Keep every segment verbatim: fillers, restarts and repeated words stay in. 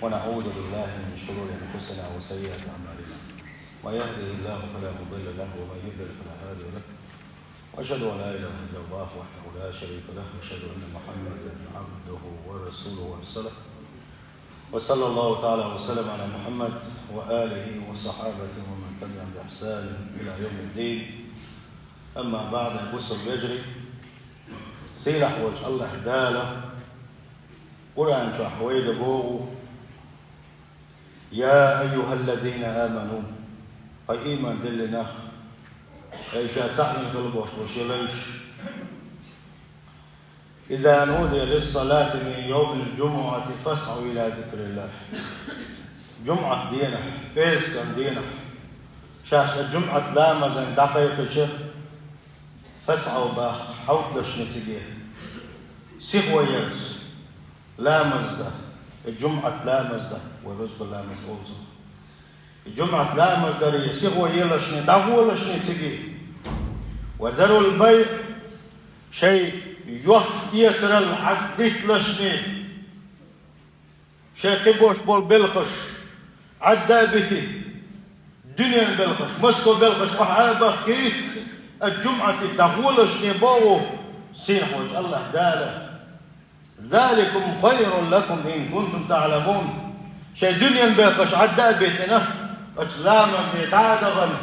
ونعوذ بالله من شرور أنفسنا وسيئات أعمالنا. من يهده الله فلا مضل له ومن يضلل فلا هادي له. وأشهد أن لا إله إلا الله وحده لا شريك له وأشهد أن محمدا عبده ورسوله وأرسله. وصلى الله تعالى وسلم على محمد وآله وصحابته ومن تبعهم بإحسان إلى يوم الدين. أما بعد، гуш йола вежарий, сийлахь волчу АллахӀ Дала Къуръан чохь вайга боху: «يا أيها الذين آمنوا», хӀай ийман диллина нах, хӀай ша цхьаъ вина хила болуш болу шен лайш. «إذا نودي للصلاة من يوم الجمعة فاسعوا إلى ذكر الله». ЖумӀат денахь, пӀераскан денахь, шаьш жумӀат ламазан дӀакхайкхича, «فاسعوا» боху, хьовдалаш цига. Сихо ярца ламаз дан, и жумӀат ламаз дан, вай рузба ламаз олу цунах. И жумӀат ламаз даре сихо елаш, дӀагӀолаш цига. «وذروا البيع», шайн йохк-эцаралла Ӏаддиталаш, шайн кхин болуш болу белхаш Ӏадда а битий, дуьненан белхаш, массо а белхаш охьа а бахкий, а жумӀате дӀагӀолаш боху сийлахь волчу АллахӀ Дала. «ذلكم خير لكم إن كنتم تعلمون». Шайн дуьненан белхаш Ӏадда а битина, оцу ламазе дӀа а дахана,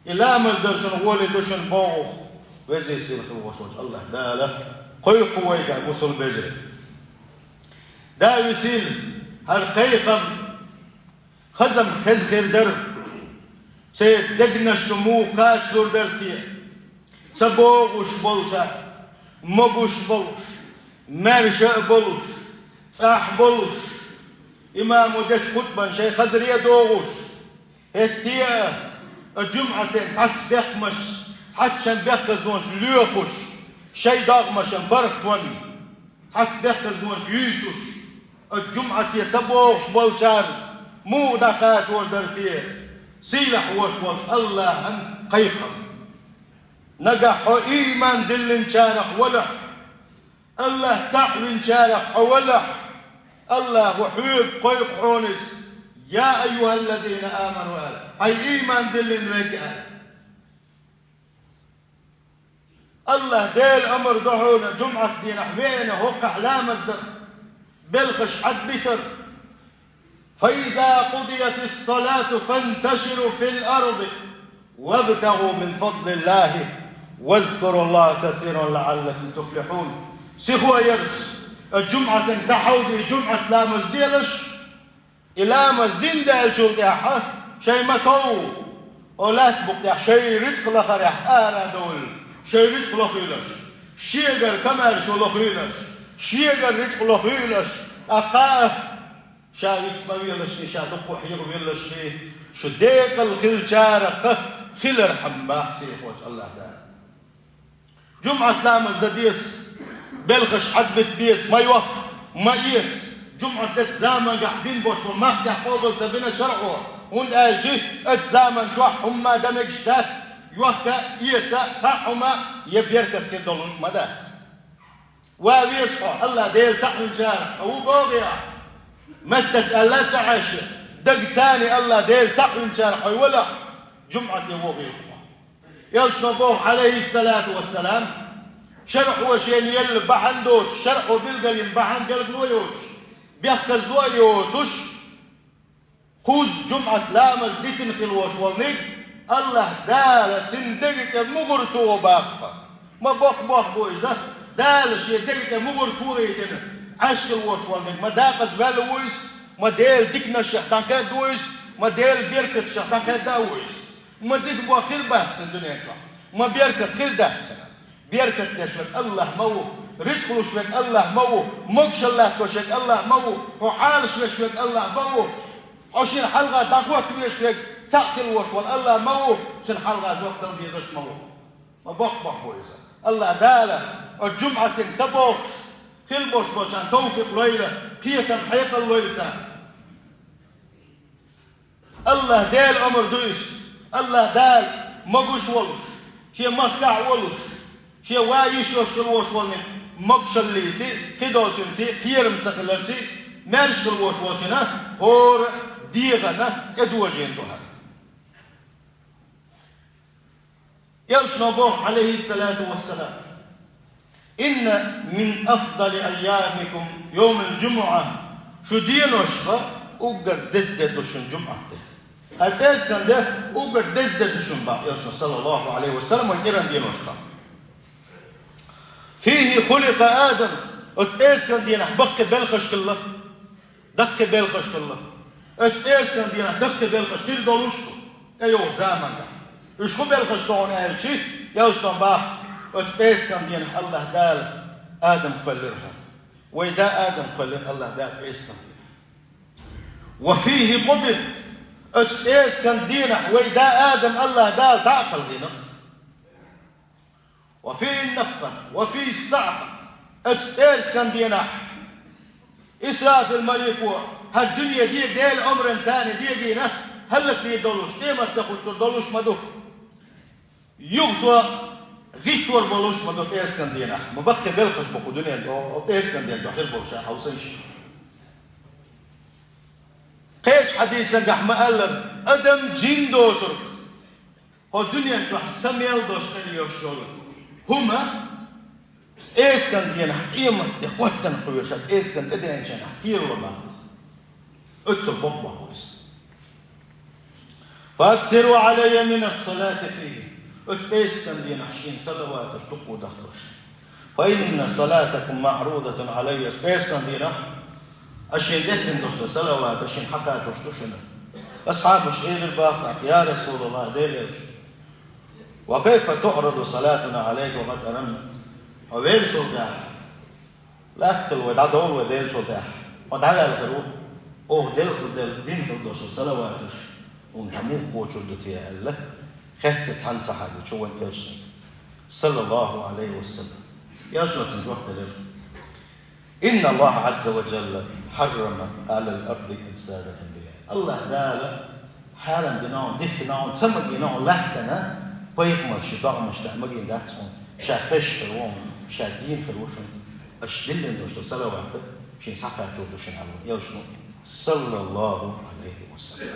и ламаз дар шуна гӀоле ду шуна боху, везий сийлахь хила волуш волчу АллахӀ Дала кхойкху вайга, гуш йола вежарий. Да висийла, хӀара кхайкхам, хазам хеза хир дара, церан дегнаш чу муха кхачалур дара те, ца богӀуш болчара, могуш болуш, маьрша а болуш, цӀахь болуш, имамо дечу хутбан шайн хазаре а догӀуш, хӀетте а, а жумӀатан цхьацца бехкамаш, цхьацца шайн бехказлонаш лоьхуш, шайн догӀмашан бархӀ тонна цхьацца бехказлонаш юьйцуш, а жумӀате ца богӀуш болчара муха дӀакхачор дара те, сийлахь волуш волчу АллахӀан кхайкхам. Нагахь хьо ийман диллинчарах валахь, АллахӀ цхьаъ винчарах хьо валахь, АллахӀа хьоьга кхойкху хьуна иза: «يا أيها الذين آمنوا», аьлла, хӀай ийман диллина верг, аьлла. АллахӀ Делан амр ду хьуна жумӀат дийнахь веана хӀокхахь ламаз дар, белхаш Ӏадбитар. «فإذا قضيت الصلاة فانتشروا في الأرض وابتغوا من فضل الله واذكروا الله كثيرا لعلكم تفلحون». Сихо ярца, а жумӀатан дӀахьовдий, жумӀат ламаз делаш, и ламаз дина даьллачул тӀаьхьа шайн ма-тов, о лаьтта букъ тӀехь шайн рицкъ лахарехь ара а довлий, шайн рицкъ лохуьйлаш, шегара комаьршо лохуьйлаш, шегара рицкъ лохуьйлаш, тӀаккха а ша виц ма веллашний, ша дуккха хьехавеллашний, шу декъала хиллачарах хилархьама боху сийлахь волчу АллахӀ Дала. ЖумӀат ламаз дан деза, белхаш Ӏадбита беза, ма йохка, ма эца. ЖумӀат дечу заманчохь бина болуш болу мах тӀехь къобал ца бина шарӀо, хӀунда аьлча оцу заман чохь хӀумма дан мегаш дац, йохка а, эца а цхьа а хӀума я беркат хир долуш ма дац. Ва веза хьо, АллахӀ Дела цхьаъ винчарах хьо ву бохий ахь? Меттаца аьлла а ца Ӏаш, дагца а АллахӀ Дела цхьаъ винчарах хьо валахь, жумӀате вогӀийла хьо. Элчано боху, Ӏалайхиссалату вассалам, шарӀо шена елла бахьана доцуш, шарӀо билгалйина бахьана, билгало йоцуш, бехказло а йоцуш, кхузза жумӀат ламаз дитина хила волуш волниг, АллахӀ Дала цуьнан дега тӀе мугӀар туху боху. Ма боккха мохк бу иза, Дала шен дега тӀе мугӀар тухийтина Ӏаш хила волуш волниг, ма декъаза ваьлла ву иза, ма Делан диканашех дӀахаьдда ву иза, ма Делан беркаташех дӀахаьдда а ву иза. Ма дика бохк хир бац цуьнан дуьнен чохь, ма беркат хир дац цуьнан. Беркат деш верг АллахӀ ма ву, рицкъ луш верг АллахӀ ма ву, могушалла латтош верг АллахӀ ма ву, хьо Ӏалашвеш верг АллахӀ ма ву, хьо шена хьалха дӀахӀотта везаш верг, цхьаъ хила волуш волу АллахӀ ма ву, цуьнан хьалха жоп дала безаш ма ву. Ма боккха мохк бу иза. АллахӀ Дала оцу жумӀатина ца богӀуш хила болуш болчарна тавфикъ лойла, кхетам, хьекъал лойла царна. АллахӀ Делан амр ду иза. АллахӀ Дала могуш волуш, шен махкахь а волуш, шен ван йиш йолуш хила волуш волниг могушаллица а, кхидолчуьнца а, кхерам ца хиларца а, Маьрша хила волуш волчунна хӀора дегӀана тӀедожийна ду хӀара. Элчано боху, Ӏалайхиссалату вассалам: «Инна мин афдали айямикум йовмул джумуӀа», шу деношха уггар деза де ду шун жумӀат де. ХӀара пӀераскан де уггар деза де ду шун боху Элчано, саллаллаху Ӏалайхи ва саллам, вайн кӀиран деношха. «Фихи хуликъа Адам», оцу пӀераскан денахь баккхий белхаш хилла. Даккхий белхаш хилла. Оцу пӀераскан денахь даккхий белхаш хир долуш ду тӀейогӀучу заманахь. Уьш хӀун белхаш ду хьуна аьлча, Элчано боху, оцу пӀераскан денахь АллахӀ Дала Адам кхоьллира хьуна. Вай да Адам кхоьллина АллахӀ Дала пӀераскан денахь. «Ва фихи къубид», оцу пӀераскан денахь вай да Адам АллахӀ Дала дӀа а кхалхина. «Ва фихи нафха, ва фихи саӀха», оцу пӀераскан денахь Исрафил малико хӀара дуьне де, Делан омранца царна дегийна, хӀаллакдийр долуш, къематде хӀуттур долуш ма ду. Юха цо гӀиттор болуш ма ду пӀераскан денахь. Ма баккхий белхаш бу кху дуьненан, о, о, пӀераскан ден чохь хир болуш а хьовсийша. Кхечу хьадисангахь ма-аллара, адам, жин доцург, хӀо дуьнен чохь са мел долуш къинойош йолу хӀума, пӀераскан денахь къематде хӀоттана кхоьруш, пӀераскан тӀедеанчу хенахь кхерало баккха. Оццул боккха баккха иза. «Фа аксиру Ӏалаййа мина ссалати фихи». Оцу пӀераскан денахь шена салаваташ дукха дахалаш. «Фа инна салатакум маӀрудатун Ӏалаййа». Оцу пӀераскан денахь аш шена деттина долуш долу салаваташ шена хьакхачош ду шуна. Асхьабаша элира боху тӀаккха: «Я РасулаллахӀ, Делан Элча, ва кайфа туӀраду салатуна Ӏалайка ва къад анамна?» Хьо веллачул тӀаьхьа, лаьттахула вай дӀадовла вай Делан чул тӀаьхьа. Хьо дӀаваьлла хир ву, оха делла хила, дина хила долуш долу салаваташ хьуна муха кхочур ду те аьлла, хаьттира цхьана сахьабичо вайн Элчане, саллаллаху Ӏалайхи ва саллам. Элчано цунна жоп делира: «Инна АллахӀа Ӏазза ва Джалла хьаррама Ӏалал арди аджсадал анбияъ». АллахӀ Дала хьарам дина хьуна, дихкина хьуна, ца магийна хьуна лаьттана пайхамарийн догӀмаш тӀехь магийна дац хьуна, ша хезаш хир ву хьуна, ша дийна хир ву шуна, аша диллина долуш долу салават шена схьакхачор ду шуна аьлла Элчано, саллаллаху Ӏалайхи ва саллам.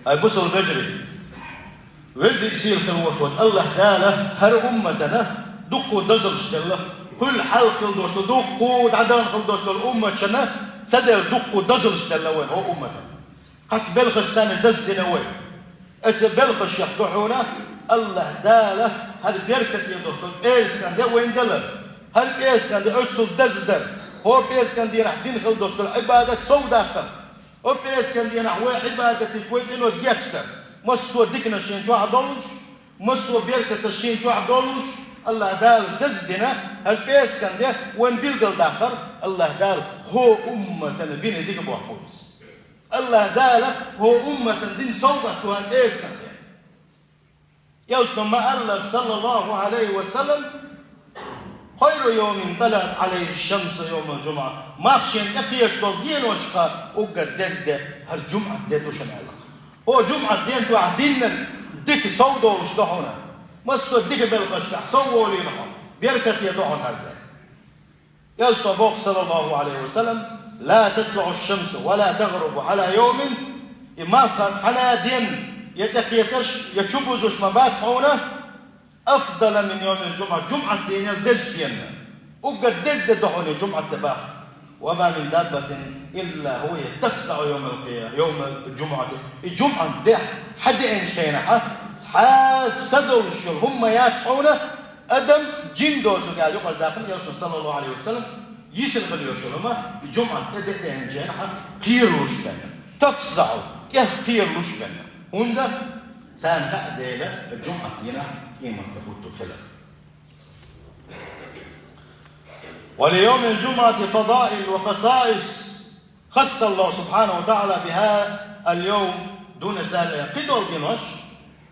Ай бусалба вежарий, веза а сийлахь хир волуш волчу АллахӀ Дала хӀара умматана дуккха дозаллаш делла, кхуьллу хьалха хила долуш долу, дуккха дӀадахана хила долуш долу умматашна ца делла, дуккха дозаллаш делла вайна хӀокху умматана. Кхачу белхаш санна даздина вай. Оцу белхашех ду хьуна АллахӀ Дала хӀара беркате долуш долу пӀераскан де вайна далар. ХӀара пӀераскан де оццул даздар. ХӀокху пӀераскан дийнахь дина хила долуш долу Ӏибадат совдаккхар. ХӀокху пӀераскан дийнахь вай Ӏибадаташ, вай къинош гечдар. Массо а диканаш шена чохь долуш, массо а беркаташ шена чохь долуш, АллахӀ Дала даздина хӀара пӀераскан де вайна билгалдаккхар. АллахӀ Дала хӀокху умматана бина дика бохь бу иза. АллахӀ Дала хӀокху умматана дина совгӀат ду хӀара пӀераскан де. Элчано ма-аллара, саллаллаху Ӏалайхи ва саллам: «Хайру йовмин талаӀат Ӏалайхи шшамсу йовмул джумуӀа». Мах шена тӀекхеташ долу деношха уггар деза де хӀара жумӀат де ду шуна аьлла. ХӀокху жумӀат ден чохь диннарг дика сов долуш ду хьуна. Массо а дика белхашкахь сов волийла хьо. Беркате ду хьуна хӀара де. Элчано боху, саллаллаху Ӏалайхи ва саллам: «Ла татлуӀу шшамсу ва ла тагӀрубу Ӏала йовмин». И мах цхьана а ден я тӀекхеташ, я чубузуш ма бац хьуна, «афдала мин йовмил джумуӀа», жумӀат денал деза денна. Уггар деза де ду хьуна и жумӀат де боху. «Ва ма мин даббатин илла хӀува тафзаӀу йовмал къия-, йовмал джумуӀати». И жумӀат де хьадеанчу хенахь, цхьа а са долуш йолу хӀума ма яц хьуна, адам, жин доцург аьлла юкъара даьккхина Элчано, саллаллаху Ӏалайхи ва саллам, йисина хила йолуш йолу хӀума, и жумӀат тӀе де а деанчу хенахь кхералуш бен. ТафзаӀу, тӀех кхералуш бен. ХӀунда? Царна хаьа дела, жумӀат дийнахь къематде хӀуттург хилар. «Ва ли йовмил джумуӀати фадаил ва хасаис». Хассаллаху субхьанаху ва таӀала бихӀазал йовм дуна саир. Кхидолу денош,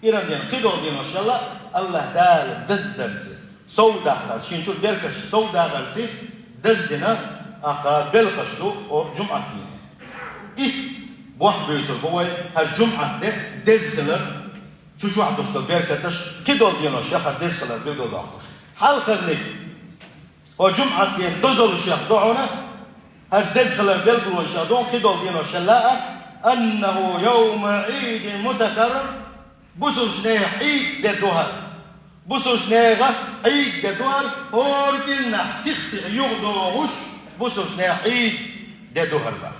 кӀиран ден, кхидолу денош аьлла, АллахӀ Дала даздарца, совдаккхар, шен чуьра беркаташ совдаккхарца даздина, ахка белхаш ду хӀокху жумӀат дийнахь. Итт бохь буьйцур бу вай хӀара жумӀат де деза хилар, чу чохь долуш долу беркаташ, кхидолу денош яхар деза хилар билгалдоккхуш. Хьалхарниг, хӀокху жумӀат ден дозаллашех ду хьуна, ХӀара деза хилар белгалонех дукха долу денош шелла а: «أنه يوم عيد متكرر», бусалбанийн Ӏид де ду хӀара. Бусалбанийн Ӏид де ду хӀара, хӀора кӀирнахь сих-сиха юхадогӀуш, бусалбанийн Ӏид де ду хӀара боху.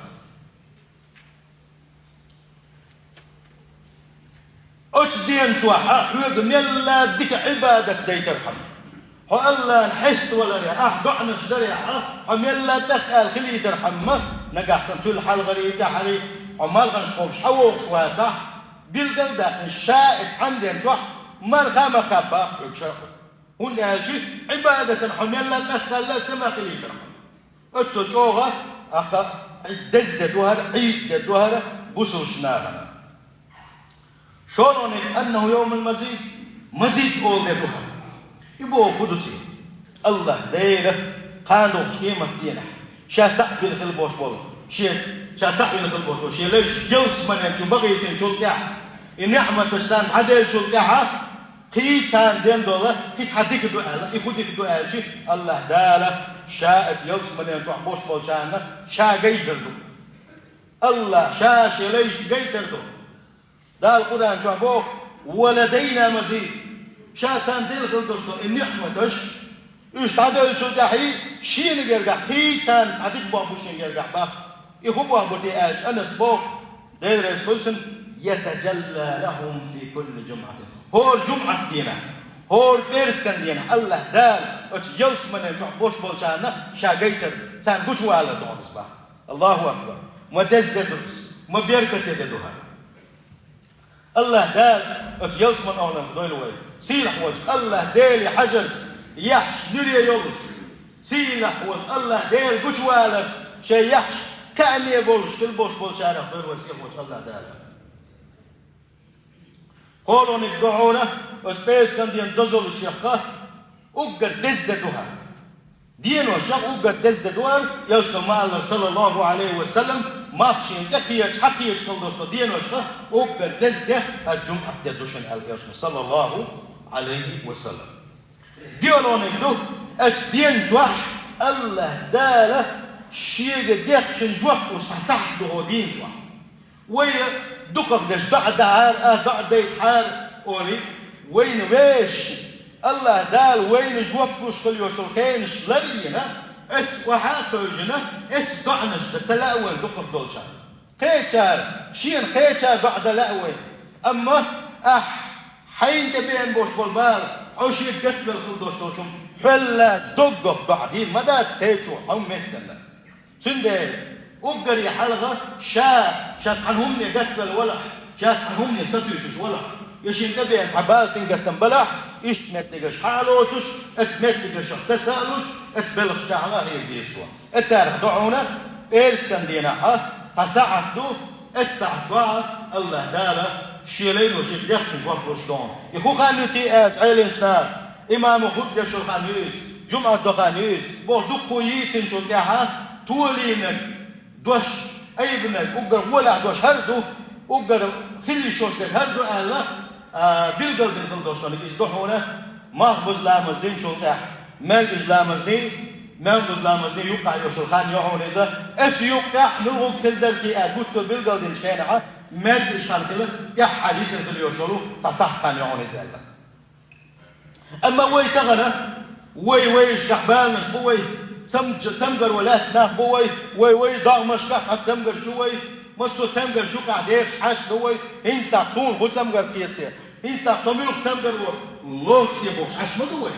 Оцу ден чохь хьоьга мелла дика Ӏибадат дайтархьама, хьо Аллана хьеставаларехь, ахь доӀанаш дарехь, хьо мелла тӀехъаьлла хилийтархьама, нагахь санна цул хьалхарий, тӀаьхьарий, хьо малханаш кхобуш хьан вогӀуш вацахь, билггал а даьккхина, ша и цхьана ден чохь марха ма кхаба боху хьоьга шарӀо. ХӀунда аьлча Ӏибадатан хьо мелла тӀехъаьлла а, сема хилийтархьама. Оццул чӀогӀа, ахьа, деза де ду хӀара, Ӏид де ду хӀара бусалбанашна. ШолгӀаниг: «أنه يوم المزيد», мазид олу де ду хӀара. И боху хӀун ду те? АллахӀ Дела кхана догӀучу къематденахь ша цхьаъ бина хила болуш болу, шен, ша цхьаъ бина хила болуш болу шен лайш ялсаманен чу бахийтинчул тӀаьхьа, и неӀматаш царна хьаделлачул тӀаьхьа, кхин царна ден долу кхин цхьа дика ду аьлла, и хӀун дика ду аьлча, АллахӀ Дала ша оцу ялсаманен чохь болуш болчарна ша гайтар ду. АллахӀа ша шен лайшна гайтар ду. Дала Къуръан чохь боху: «ولدينا مزيد». Ша царна делла хила долуш долу и неӀматаш, уьш дӀадевллачул тӀаьхьа шена гергахь кхин царна цхьа дика болх бу шен гергахь боху. И хӀун болх бу те аьлча, Анаса боху, Дела реза хуьлда цунна: «يتجلى لهم في كل جمعة». ХӀора жумӀат дийнахь, хӀора пӀераскан дийнахь АллахӀ Дала оцу ялсаманен чохь болуш болчарна ша гайтар, царна гучувалар ду хӀара иза боху. АллахӀу акбар! Ма деза де ду иза, ма беркате де ду хӀара. АллахӀ Дала оцу ялсаманин охӀланах дойла вай. Сийлахь волчу АллахӀ Деле хьажарца, яххьаш нуьре йолуш, сийлахь волчу АллахӀ Дела гучуваларца, шайн яххьаш кхаьъне болуш хила болуш болчарах дойла вай сийлахь волчу АллахӀ Дала. КхоалгӀаниг ду хьуна оцу пӀераскан дийнан дозаллаш яхха, уггар деза де ду хӀара. Деношах уггар деза де ду хӀара, Элчано ма-аллара, саллаллаху Ӏалайхи ва саллам, мах шена тӀекхеча, хьакхеча хила долуш долу деношха уггар деза де хӀара жумӀат де ду шуна аьлла Элчано, саллаллаху Ӏалайхи ва саллам. ДоьалгӀаниг ду, оцу ден чохь АллахӀ Дала шега дехначун жоп луш цхьа сахьт ду хӀокху дийна чохь. Вай дукхахдерш доӀа дахьара, а, доӀа дайтахьара олий, вайна вешан, АллахӀ Дала вайна жоп луш хила йолуш йолу хенаш ларйина, оцу охьа а хевшина, оцу доӀанаш дан ца лаьа вайна дукхахдолчарна. Кхечара, шена кхечара доӀа дан лаьа вайна. Амма ахь хьайна тӀе беана болуш болу бала, хьо шега гатвелла хила долуш долчунна хьол а доггах доӀа дийр ма дац кхечо хьо меттана. Цундела уггаре хьалха ша, ша цхьана хӀумане гатвелла валахь, ша цхьана хӀумане сатуьйсуш валахь, я шена тӀе беана цхьа бала, сингаттам балахь, иштта меттигаш хьа а лоцуш, оцу меттигашах таса а луш, оцу белхаш тӀехь а хьега деза цо. Оцарах ду хьуна пӀераскан дийнахь цхьа сахьт ду, оцу сахьт чохь АллахӀ Дала шен лайно шега дехначун жоп луш ду хьуна. И хӀун хан ю те аьлча, Ӏеламнаха, имамо хутба деш йолу хан ю иза, жумӀат до хан ю иза, боху дуккха а йийцинчул тӀаьхьа толийнарг дош, айбинарг, уггар гӀолехь дош хӀара ду, уггар хила йиш йолуш дерг хӀара ду аьлла, а, билгалдина хила долуш долу иза ду хьуна, махбуза ламаз динчул тӀаьхьа, маьркӀажа ламаз дин, маьркӀажа ламаз дин юккъехь йолуш йолу хан ю хьуна иза, оцу юккъехь муьлхарг хила дара те аьлла гуттар а билгалдинчу хенахь, маьркӀажа хан хила, тӀаьххьара йисина хила йолуш йолу цхьа сахьт хан ю хьуна иза аьлла. Амма вай тахана, вай вайшкахь баланаш бу вай, цам-, цамгаро лаьцна нах бу вай, вай, вай догӀмашкахь цхьа цамгарш ю вай, массо а цамгарш юккъехь дехаш Ӏаш ду вай, хӀинца тӀаккха суна хӀун цамгар кхета те, хӀинца тӀаккха со муьлха цамгаро лоцу те бохуш Ӏаш ма ду вай.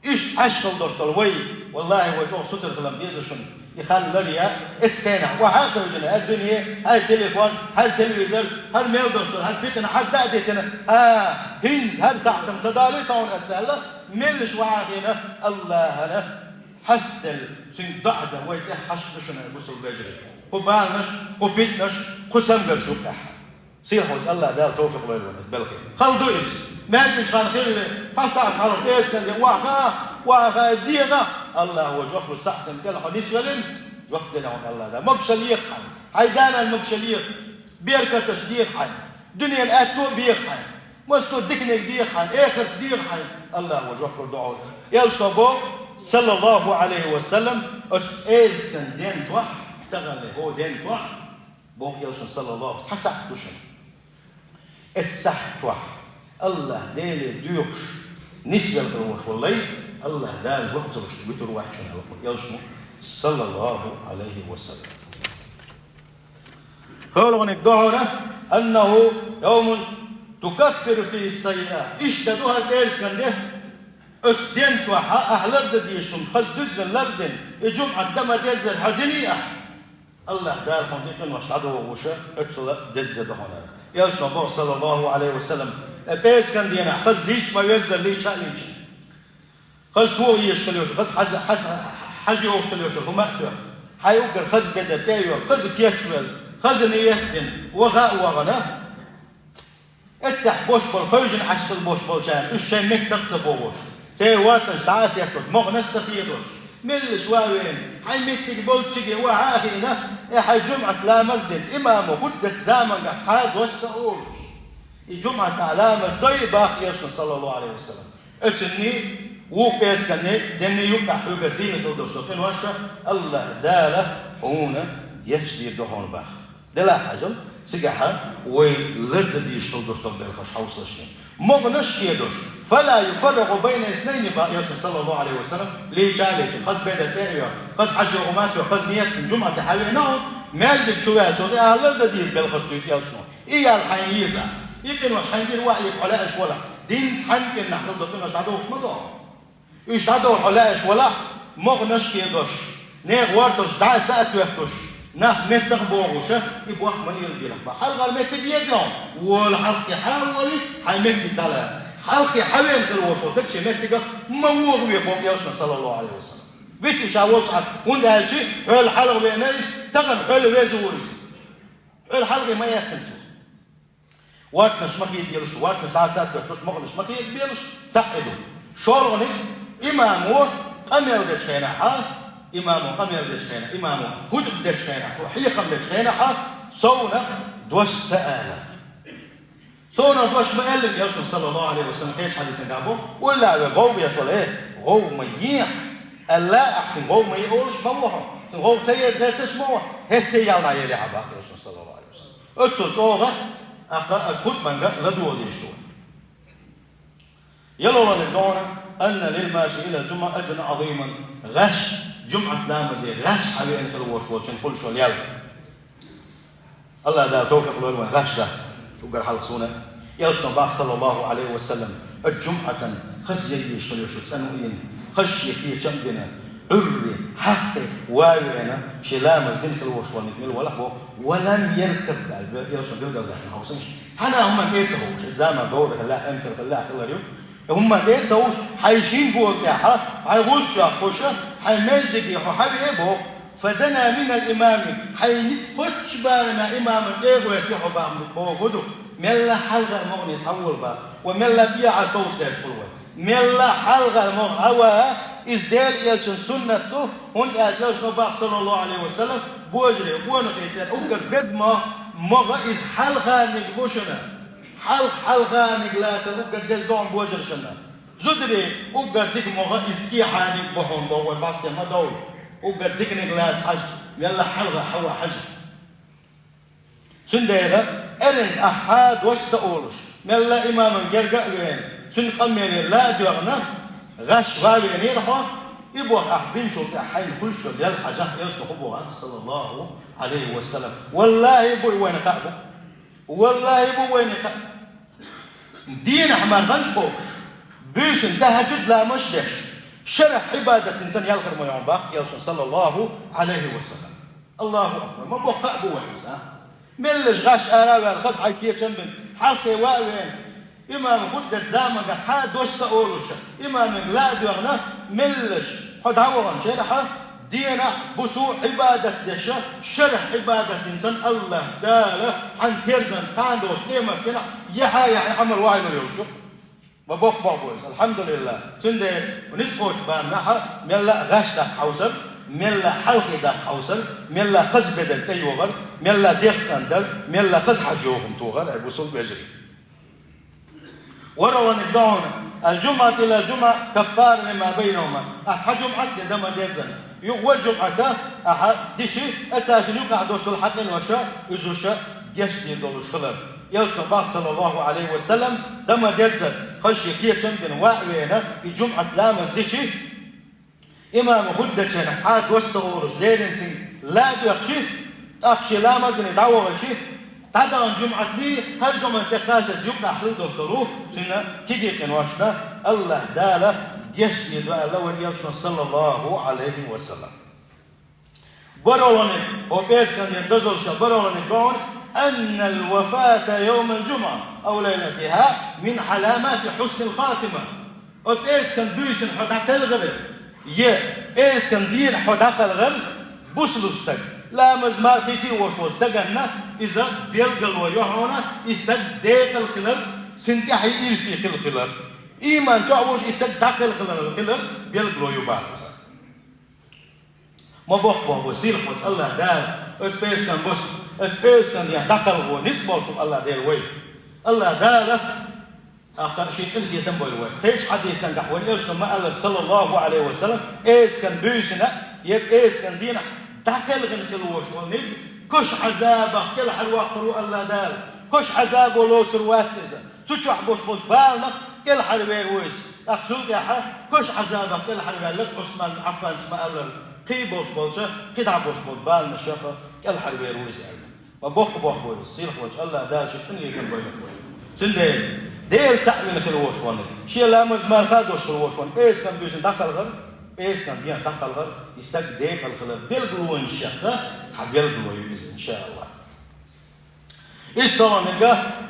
Иштта Ӏаш хила долуш долу вай, валлахӀи, вай чӀогӀа сутара хила беза шуна. И хан ларъян, оцу хенахь охьа а хевшина, хӀара дуьне, хӀара телефон, хӀара телевизор, хӀара мел долуш долу, хӀара питана хьадда а дитина, а, хӀинца хӀара сахьтана ца далий тхуна аса аьлла, меллаша охьа а хиъна, АллахӀана хьастаделла, цуьнга доӀа дан вай тӀехь хьашт ду шуна, бусалба вежарий. Кху баланаш, кху питанаш, кху цамгарш юккъехь. Сийлахь волчу АллахӀ Дала товфикъ лойла вайна иза белхе. Хала ду иза. МаьркӀажа хан хилла, цхьа сахьт хьалха пӀераскан де охьахаа, охьахаа дегӀахь, АллахӀа жоп лу, сахьтана кӀел хьо нисвеллина, жоп делла хьуна АллахӀ Дала. Могушалла еха хьайна. Хьайн да-нана могушалла еха. Беркаташ деха хьайна. Дуьненан аьтто а беха хьайна. Массо а диканиг деха хьайна, эхарт деха хьайна. АллахӀа жоп лур ду хьуна. Элчано боху, саллаллаху Ӏалайхи ва саллам, оцу пӀераскан ден чохь, таханле хӀо ден чохь, боху элчано, саллаллаху, цхьа сахьт ду шуна. Эцу сахьт чохь АллахӀ Деле доьхуш нисвелла хилла волуш волу лай, АллахӀ Дала жоп ца луш вуьтур вац шуна, аьлла элчано, саллаллаху Ӏалайхи ва саллам. ХӀораниг ду хьуна: «Иннаху явмун тукаффиру фихи ссаййиат». Иштта ду хӀара пӀераскан де, оцу ден чохь ахь лардан дезаш хӀума хаза дуьззина лардина, и жумӀат дан ма-деззара хьо диний ахь, АллахӀ Дала хьуна тӀе къинош дӀадохуш, оццул деза де ду хьуна. Элчано боху, саллаллаху Ӏалайхи ва саллам, и пӀераскан дийнахь хаза лийча ма-верззара лийча а лийчина. Хаза тоха езаш хила йолуш, хаза хьажа, хьажа, хьажа йогӀуш хила йолуш хӀума а тоьхна, хьайн уггар хаза бедар тӀе а йохуш, хаза кечвелла, хаза ниет дина, ваха а вахана, эццахь болуш болу хевшина Ӏаш хила болуш болчарна, уьш шайн меттах а ца богӀуш, церан вортанаш дӀа а сехкош, могӀанаш а ца хедош, меллаша ван а веана, хьайн меттиг болччиге ваха а хиъна, э, хьайн жумӀат ламаз дина, имамо хӀутту замангахь цхьа а дош ца олуш, и жумӀат ламаз дой, боху элчано, саллаллаху Ӏалайхи ва саллам. Оцунний, вукху пӀерасканний, денний юккъехь хьоьгара дийна хила долуш долу къинош АллахӀ Дала хьуна гечдийр ду хьуна, боху. Делахь хьажал, цигахь вай лардан дезаш хила долуш долу белхаш хьовсалаш. МогӀанаш а кхедош, «фала юфаррикъу байна иснайни», боху элчано, саллаллаху Ӏалайхи ва саллам, лийча а лийчина, хаза бедар тӀе а йохуш, хаза хьажа йогӀу ма-тоьхна, хаза ниет дина, жумӀате хьан веана а, маьждиг чу ваьлча, и ахь лардан деза белхаш дуьйцу элчано. И ял хьайна еза. И къинош хьайна дина ваьхьа хьо лаьаш валахь, динца цхьаьна къинехь хила долу къинош дӀадохуш ма ду хьо. Уьш дӀадохуш хьо лаьаш валахь, могӀанаш а кхедош, нехан вортанаш дӀа а, са а тоьхкуш, нах меттах а богӀуш, и бохам ма лелабелахь, боху. Хьалхара меттиг еза хьуна, вола хьалхе хьан а волий, хьайн меттиг дӀалаца. Хьалхе хьан веана хила волуш волу стаг шен меттигах ма вогӀу ве, боху элчано, саллаллаху Ӏалайхи ва саллам. Витий ша волчу хьан, хӀунда аьлча хьол хьалха веана иза, тахана хьол веза ву иза. Хьол хьалхе ма эцна цо. Вортанаш ма хедабелаш, вортанаш дӀа а, са а тоьхкуш, могӀанаш ма хедабелаш, цхьаъ и ду. ШолгӀаниг, имамо къамел дечу хенахь, имамо къамел дечу хенахь, имамо хутба дечу хенахь, цо хьехам дечу хенахь, совнах дош ца ала. Совнах дош ма аьллина элчано, саллаллаху Ӏалайхи ва саллам, кхечу хьадисехь боху, уллохь вай гӀовгӀа еш валахь, э, гӀовгӀа ма ехьа, аьлла, ахь цуьнга гӀовгӀа ма е олуш ма ву хьо, цуьнга гӀовгӀа ца еза гӀерташ ма ву, хӀетте ял дӀаелехьа, боху элчано, саллаллаху Ӏалайхи ва саллам. Оццул чӀогӀа, тӀаккха оцу хутбанга ладогӀа дезаш ду. ЯлхолгӀаниг ду хьуна: «Инна лил-маши илал-жумӀати ажран Ӏазиман». ГӀаш, жумӀат ламазе гӀаш хьан веана хила волуш волчун хуьлуш йолу ял. АллахӀ Дала тавфикъ лойла вайн гӀаш даха уггар хьалха суна. Элчано боху, саллаллаху Ӏалайхи ва саллам, оцу жумӀатан хаза яйъеш хила йолуш йолу цӀанвийна, хаза шен кечам а бина, Ӏуьрре, хьаххе ван а веана, шен ламаз дина хила волуш волниг мила валахь боху, «ва лам яркаб», аьлла, элчано билгалдаьккхина хьовсийша. Цхьана а хӀуманна тӀе а ца ховш, и заман говрахь хиллехь, эмкал хиллехь хилар ю. И хӀуманна тӀе а ца ховш, хьайн шина бога тӀехь, хьайн гӀулч йоккхуш, хьайн маьждиге хьо хьан ве боху. «Фадана минал имами», хьайн ницкъ кхоччу барамехь имаман тӀе а гӀоьртина хьо боху, боху ду. Мелла хьалха а могӀане схьавола боху, ва мелла тӀехьа совца гӀерташ хуьлу вай. Мелла хьалха а могӀа хьан ван, иза Делан элчан суннат ду, хӀунда аьлча элчано боху, саллаллаху Ӏалайхи ва саллам, божарий, къонахий церан уггар беза могӀа, могӀа иза хьалханиг бу шуна. Хьалха, хьалханиг лацар уггар деза ду хьуна божаршна. Зударий, уггар дика могӀа иза тӀехьаниг бу хьуна боху, вай бӀаьсте ма довла. Уггар диканиг лаца хьажа, мелла хьалха хьан ван хьажа. Цундела, эрна ахь цхьа а дош ца олуш, мелла имаман герга а веана, цуьнан къамеле ла а доьгӀна, гӀаш ван а веанера хьо, и боху ахь бинчул тӀаьхьа хьайна хуьлуш йолу ял хьажахь, элчано хӀун боху, саллаллаху Ӏалайхи ва саллам. ВаллахӀи, бу и вайна кхаъ бу. ВаллахӀи, бу вайна кхаъ. Дийнахь марханаш кхобуш, буьйсанна тахьажуд ламазаш деш, шарахь Ӏибадатан санна ял хир ма ю хьуна боху элчано, саллаллаху Ӏалайхи ва саллам. Аллаху акбар! Ма боккха а бу вайн иза, а? Меллаша гӀаш ара а ваьлла, хаза хьайн кечам бина, хьалхе ван а веана, имам хутба дечу заманахь цхьа а дош ца олуш, имаман ла а доьгӀна, меллаша хьо дӀавахана шарахь, дийнахь, буса Ӏибадат деш, шарахь Ӏибадатан санна АллахӀ Дала хьан терзан кхана долчу къематдийнахь яхьа-яхьа Ӏамал вахьалур йолуш ю. Ма боккха боху иза, алхьамдулиллахӀ. Цундела ницкъ кхочу барамехь мелла а гӀаш даккха хьовсар, мелла а хьалхе даккха хьовсар, мелла а хаза бедар тӀейогӀар, мелла а дегӀ цӀандар, мелла а хаза хьажа йогӀу хӀума тохар, ай бусалба вежарий. ВорхӀалгӀаниг ду хьуна: الجمعة إلى الجمعة كفارة لما بينهما. Ахь цхьа жумӀат де дан ма деззара. Юха вай жумӀата ахьа дича, цу шинна юкъахь долуш долу хьан къинош, уьш гечдийр долуш хилар. Элчано боху, саллаллаху Ӏалайхи ва саллам, дан ма деззара, хаза шен кечам а дина, ваьӀ а веана, и жумӀат ламаз дича, имама хӀуттучу хенахь цхьа а дош ца олуш, леррина цуьнга ла а доьхча, тӀаккха шен ламазана дӀавахча, дӀадаханчу жумӀатний, хӀара жумӀат тӀе кхаччалц юкъахь хила долуш долу цуьнан кегий къиношна АллахӀ Дала гечдийр ду аьлла вайн Элчано, саллаллаху Ӏалайхи ва саллам. БархӀалгӀаниг, хӀокху пӀераскан дийнан дозаллаш бархӀалгӀаниг боху: أن الوفاة يوم الجمعة أو ليلتها من علامات حسن الخاتمة. Оцу пӀераскан буьйсанна хьо дӀакхалхар, я пӀераскан дийнахь хьо дӀакхалхар, бусалба стаг, ламаз-марха хийций а волуш волу стаганна, иза билгало ю хьуна, и стаг декъала хилар, цуьнан тӀаьхье ирсе хилла хилар. Ийман чохь волуш и стаг дӀакхалхар хилар билгало ю боху иза. Ма боккха боху вай сийлахь волчу АллахӀ Дала оцу пӀераскан буса, оцу пӀераскан дийнахь дӀакхалхо ницкъ болуш ву АллахӀ Дела вай. АллахӀ Дала тӀаккха шен къинхетам бойла вай. Кхечу хьадисангахь вайн Элчано ма-аллара, саллаллаху Ӏалайхи ва саллам, пӀераскан буьйсанна я пӀераскан дийнахь дӀакхелхина хилла волуш волниг кошан Ӏазабах кӀелхьарвоккхур ву АллахӀ Дала. Кошан Ӏазабо лоцур вац иза. Цу чохь болуш болчу баланах кӀелхьарвер ву иза. ТӀаккха цул тӀаьхьа кошан Ӏазабах кӀелхьарваьлларг Ӏусман бин Ӏаффанца ма-аллара, кхин болуш болчу, кхин дӀа болуш болчу баланашах кӀелхьарвер ву иза аьлла. Ма боккха боху вай, сийлахь волчу АллахӀ Дала шен къинхетам бойла вай. Цундела, Дела цхьаъ вина хилла волуш волниг, шен ламаз-марха а долуш хилла волуш волниг, пӀераскан буьйсанна дӀакхалхар, пӀераскан дийнахь дӀакхалхар, и стаг декъала хилар билгалонашах цхьа билгало ю иза, иншааллахӀ. ИссалгӀаниг: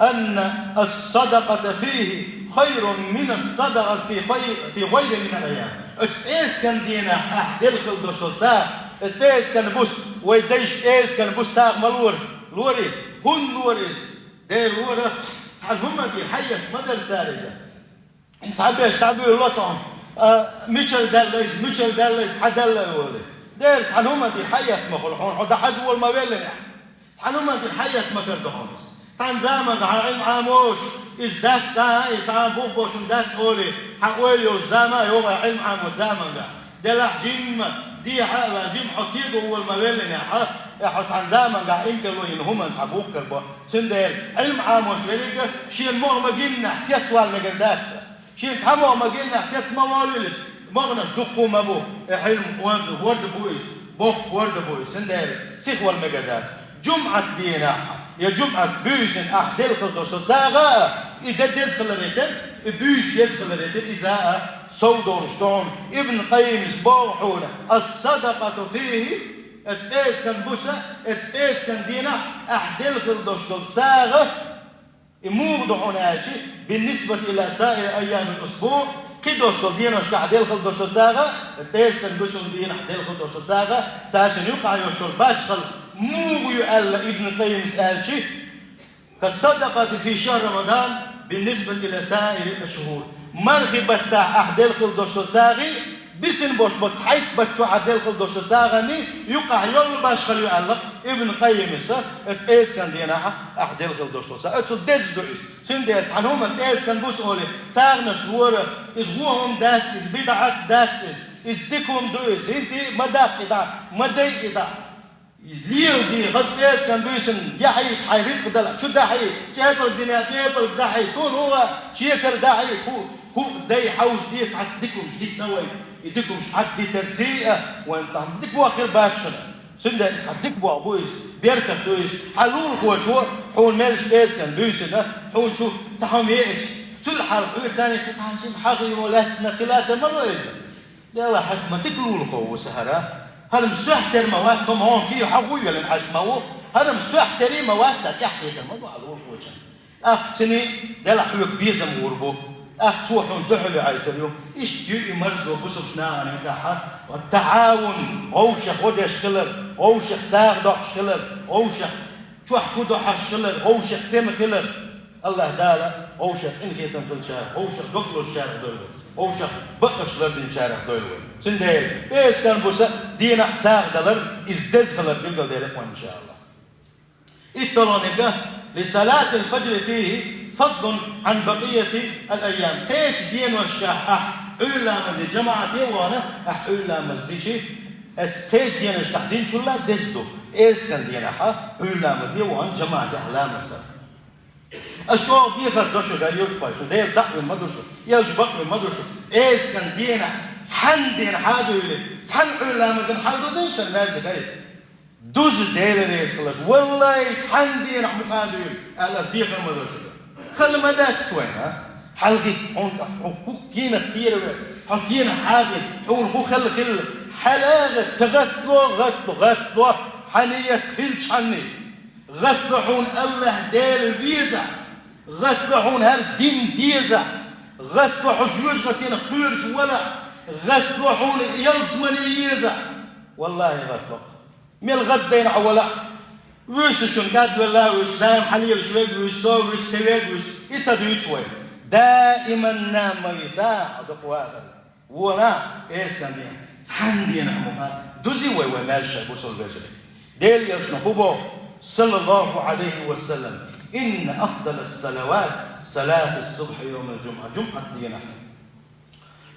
أن الصدقة فيه خير من الصدقة في خير، في غيره من الأيام. Оцу пӀераскан дийнахь ахь делла хила долуш долу сагӀа, оцу пӀераскан буса, вай дайша пӀераскан буса сагӀа ма лора, лорий, хӀунда лора иза? Дера лора, цхьана хӀуманна тӀера хьаэца ма дара цара иза. Цхьаберш дӀабуьйлало тхуна, а, мичара даьлла иза, мичара даьлла иза, хьан даьлла олий. Дера цхьана хӀуманна тӀера хьаэца ма хуьлу хьуна, хьо дӀахьажа волу ма веллинехь. Цхьана хӀуманна тӀера хьаэца ма карадо хьуна иза. Цхьана заманахь хьан Ӏилма Ӏамош, иза дац цхьа а, и цхьа а бух бошун дац олий, хьан ойла йолуш зама а йогӀу Ӏилма Ӏамочу заманахь. Делахь жимма, дехьа а ваьлла, жимма хьо кего волу ма веллинехь, я хьо цхьана заманахь иман тӀе ло йина хӀуманна цхьа бух карабо. Цундела Ӏилма Ӏамош верриг а шена могӀа ма гиннехь, сецвала мегар дац. Шена цхьа могӀа ма гиннехь, цец ма волавелаш, могӀанаш дуккха а ма бу, и Ӏилма ворда, ворда бу иза, боккха ворда бу иза, цундела сихвала мегар дац. ЖумӀат дийнахь, я жумӀат буьйсанна ахь делла хила долуш долу сагӀа а, и де деза хиларе терра, и буьйса деза хиларе терра, иза а сов долуш ду хьуна. Ибн Къаййимас боху хьуна: الصدقة فيه, оцу пӀераскан буса, оцу пӀераскан дийнахь ахь делла хила долуш долу сагӀа, и муха ду хьуна аьлча, بالنسبة إلى سائر أيام الأسبوع, кхидолуш долу деношкахь делла хила долуш долу сагӀа, пӀераскан буьйсанна дийнахь делла хила долуш долу сагӀа, цаьршинна юкъахь йолуш йолу башхалла муха ю аьлла Ибн Къаййимас аьлча, كالصدقة في شهر رمضان بالنسبة إلى سائر الشهور. Мархи баттахь ахь делла хила долуш долу сагӀий, бисина болуш болу цхьайтта баттахь ахь делла хила долуш долу сагӀаний юкъахь йолу башхалла ю аьлла Ибн Къаййимас, оцу пӀераскан дийнахь ахь делла хила долуш долу сагӀа. Оцу деза ду иза. Цундела цхьана хӀуманна пӀераскан буса олий, сагӀанаш лора, иза вон хӀума дац, иза бидӀат дац иза, иза дика хӀума ду иза, хӀинца а ма даккха и дӀа, ма дай и дӀа. Иза леладе, хаза пӀераскан буьйсанна яхьийта хьайн рицкъ далахь, чу дахьийта, кӀепалг дина, кӀепалг дахьийта, цунна хӀума, шекар дахьийта, хӀу, хӀу дай хьовса де, цхьа дика хӀумаш дитина вай. И дика хӀумаш Ӏаддитарций а, вайн тахана дика боху хир бац шуна. Цундела иза цхьа дика боху бу иза, беркат ду иза. Хьан лулахочо хьуна меллачу пӀераскан буьйсанна, хьуна чу цхьа хӀума еача, цул хьалха хьоьца цхьаьна ши хьагӀ йо лаьцна хила тарло иза. Делахь, хьо ма дика лулахо ву сан хӀара. ХӀара-м сох тера ма вац, хӀума хьуна кийра хьагӀ а йоьллина Ӏаш ма ву. ХӀара-м сох тера ма вац, цхьа тӀаьхьа хетар ма ду хьан лулахочун. ТӀаккха цуьнан делахь хьоьга безам гӀур бу. ТӀаккха цо хьуна дуьхьал Ӏайтар ю. Иштта ю и марзо бусалба нахана юкъахь. والتعاون, вовшах гӀо деш хилар, вовшах сагӀа доккхуш хилар, вовшах чохь хӀу дохьуш хилар, вовшах сема хилар. АллахӀ Дала вовшах къинхетам хилчарах, вовшах дог лозучарах дойла вай, вовшах бакъаш лардинчарах дойла вай. Цундела пӀераскан буса дийнахь сагӀа далар, иза деза хилар билгалдели вай, иншааллахӀ. ИтталгӀаниг: لصلاة الفجر فيه فضل عن بقية الأيام. Кхечу деношкахь ахь Ӏуьйра ламазе жамаӀате а вахана, ахь Ӏуьйра ламаз дичи, эцу кхечу деношкахь динчул а деза ду, пӀераскан денахь Ӏуьйра ламазе а вахана жамаӀате ахь ламаз дар. Ас чӀогӀа дехар до шуьга, юьртахой, шу Дела цхьаъ вина ма ду шу, элча бакъ вина ма ду шу. ПӀераскан денахь цхьана дена хьан а дуьйли, цхьана Ӏуьйра ламазан хьал дузийша шуна маьждигехь? Дуза, Дела реза хуьлуш, валлахӀи, цхьана денахь мукъа а дуьйли, аьлла, ас дехар ма до шуьга. Хала ма дац вайна, а? ХьалагӀитта хьуна тӀаккха, хьо хӀу-, хӀокху денах кхера вер, хьо денах хьагӀина, хьуна хӀун хала хилла, хьалагӀа, ца гӀаттало, гӀаттало, гӀаттало, хьан ният хилчхьанний. ГӀаттало хьуна АллахӀ Дела везахь, гӀаттало хьуна хӀара дин дезахь, гӀаттало хьо жоьжахатенах кхоьруш валахь, гӀаттало хьуна ялсамане езахь. ВаллахӀи, гӀаттало. Мел гӀаддайна хьо валахь, вуьйса шуна кӀадвелла вуьйса, даим хьан лелаш верг вуьйса, со вуьйса, кхин верг вуьйса, и ца дуьйцу вай. Даиман нама виса, хьо дукха вахар. Вона, пӀераскан дена, цхьана денахь мукъа, дузи вай, вай маьрша бусалба вежарий. Делан элчано хӀун боху, саллаллахӀу Ӏалайхи ва саллам: «Инна афдалас салават салатус субхьи йовмал жумӀа». ЖумӀат денахь,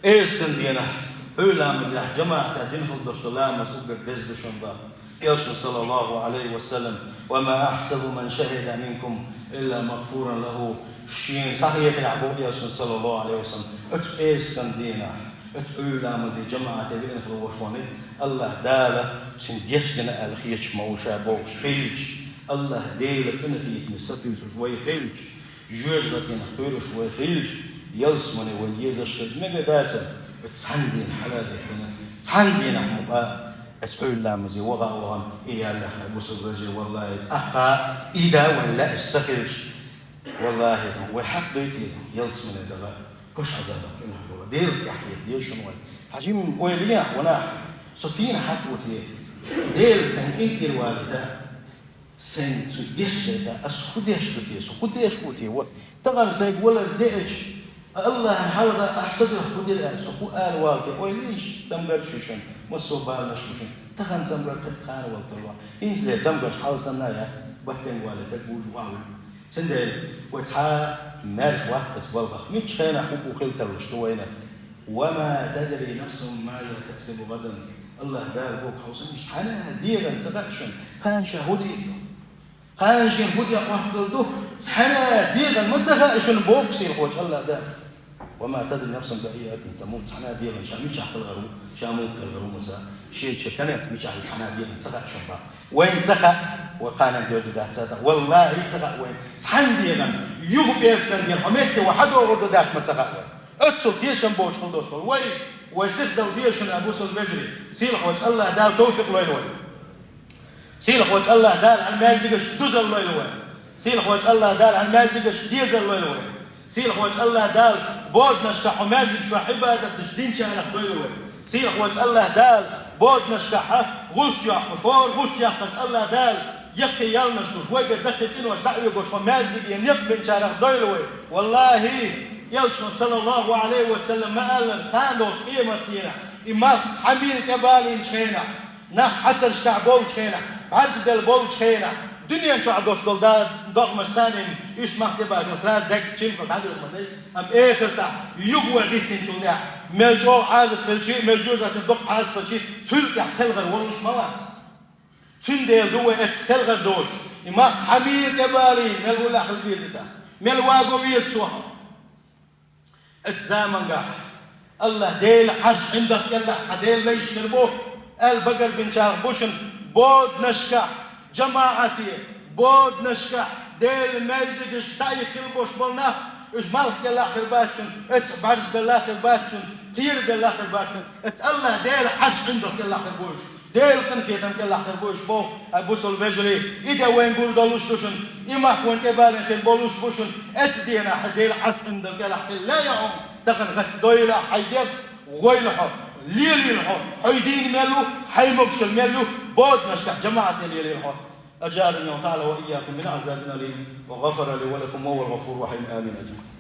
пӀераскан денахь, Ӏуьйра ламазехь жамаӀатехь дина хила долуш ламаз уггар деза ду шуна боху. Элчано, саллаллахӀу Ӏалайхи ва саллам: «Ва ма ахьсабу ман шахида минкум илла магъфуран лахӀу». Шена схьахетарехь боху элчано, саллаллахӀу Ӏалайхи ва саллам, оцу пӀераскан денахь, оцу Ӏуьйра ламазе жамаӀате веана хила волуш ван, АллахӀ Дала цуьнан гечдина аьлла хеташ ма ву ша бохуш хилча, АллахӀ Делан къинхетаме сатуьйсуш вай хилча, жоьжахатенах кхоьруш вай хилча, ялсамане вайна езаш хилча, мегар дацара, оцу цхьана дена хьала а деттина, цхьана денахь мукъа, оцу Ӏуьйра ламазе ваха а вахана, и яьллехь, бусалба вежарий, валлахӀи, тӀаккха и да вайна лаьаш ца хилча, валлахӀи, вай хьакъ дуй те, ялсамане даха, кхош Ӏазабах кӀелхьардала. Делах тӀаьхьахӀита деза шуна вай. Хьажим, ойла е ахь, ванах, со кхин хьакъ ву те, Дела сайна къинтӀера валийта, сайна цу гечдайта, ас хӀун деш ду те, со хӀун деш ву те, ва? Тахана сайга валар деача, АллахӀана хьалха ахь са дуьхьа хӀун дира аьлла, со хӀун ала вала те, ойла е, цамгарш ю шуна, массо а баланаш бу шуна. Тахана цамгар, кхетта ханавала тарло. ХӀинцале цамгарш хьал санна а яц, баттенга валийта, гужу валийта. Цундела вай цхьа а маьрша вац оцу балхах. Муьлххачу хенахь хӀун хила тарлуш ду вайна? «Ва ма тадри нафсун маза таксибу гӀадан». АллахӀ Дала боху хьовсам, иштта цхьана а дегӀана ца хаьа шуна, кхана ша хӀун дийр ду? Кхана шена хӀун тӀекхотталур ду? Цхьана а дегӀана ма ца хаьа шуна боху сийлахьчу АллахӀ Дала. «Ва ма тадри нафсун би аййи ардин тамут». Цхьана а дегӀана ша мичахь кхалхар ву, ша муха кхалхар ву ма ца хаьа. Шен, шен конец мичахь ю цхьана а дегӀана ца хаьа шуна боху. Вайна ца хаьа, вай кханенга доьзна дац ца хаьа. ВаллахӀи, ца хаьа вайна. Цхьана дегӀана юха пӀераскан дена хьо метте ван хьан догӀур ду дац ма ца хаьа вайна. Оццул тешам боцуш хила долуш вай. Вай, вай сихдала деза шуна, бусалба вежарий. Сийлахьчу АллахӀ Дала тавфикъ лойла вайна. Сийлахьчу АллахӀ Дала хьан маьждигаш дузалла лойла вайна. Сийлахьчу АллахӀ Дала хьан маьждигаш дезалла лойла вайна. Сийлахьчу АллахӀ Дала боданашкахь хьо маьждигаш чохь Ӏибадат деш динчарах дойла вай. Сийлахьчу АллахӀ Дала боданашкахь гӀулч йоккхуш, хӀора гӀулч яккхарца АллахӀ Дала яккхий ялнаш луш, вай бен даккхий къинош дӀа а оьгуш, хьо маьждиге некъ бинчарах дойла вай. ВаллахӀи, Элчано, саллаллахӀу Ӏалайхи ва саллам, ма-аллара, кхана долчу къематдийнахь, и малх цхьа мила тӀебалийначу хенахь, нах хьацаршкахь болчу хенахь, бӀаьрзбелла болчу хенахь, дуьнен чохь долуш долу да-, догӀмаш санна, уьш мах де бажа, сразу дегчим хьо дӀадуьйху ма дай, амма эхартахь, юха вай гӀиттинчул тӀаьхьа, мел чӀогӀа Ӏазап хилчи, мел жоьжахатин доккха Ӏазап хилчи, цуьнан тӀехь кхелхар волуш ма вац. Цундела ду вай эцу кхелхар доцуш, и мах цхьа мила тӀебалийна, мел уллехь хила беза тӀаккха, мел ваго веза со хьо. Оцу замангахь АллахӀ Делан Ӏарш ӀиндагӀ кӀелахь цхьа Делан вежарий хир бу, аьлла багарбинчарах бу шуна, боданашкахь, жамаӀате, боданашкахь, Делан маьждигашка дӀаихна хила болуш болу нах, уьш малх кӀелахь хир бац шуна, оцу бӀаьрзбелла хир бац шуна, кхерабелла хир бац шуна, оцу АллахӀ Делан Ӏарш ӀиндагӀ кӀелахь хир бу уьш. Делан къинхетам кӀелахь хир бу уьш боху, ай бусалба вежарий, и де вайна гур долуш ду шуна, и мах вайна тӀебалийна хир болуш бу шуна, эцу денахь Делан Ӏарш ӀиндагӀ кӀелахь хила лаьа хьуна, тахана гӀатта дойла хьайн дегӀ, гӀойла хьо, лелийла хьо, хьо дийна мел ву, хьайн могушалла мел ю, боданашкахь жамаӀате лелийла хьо. أجارني الله تعالى وإياكم من عذاب أليم وغفر لي ولكم وهو الغفور الرحيم. آمين أجمعين.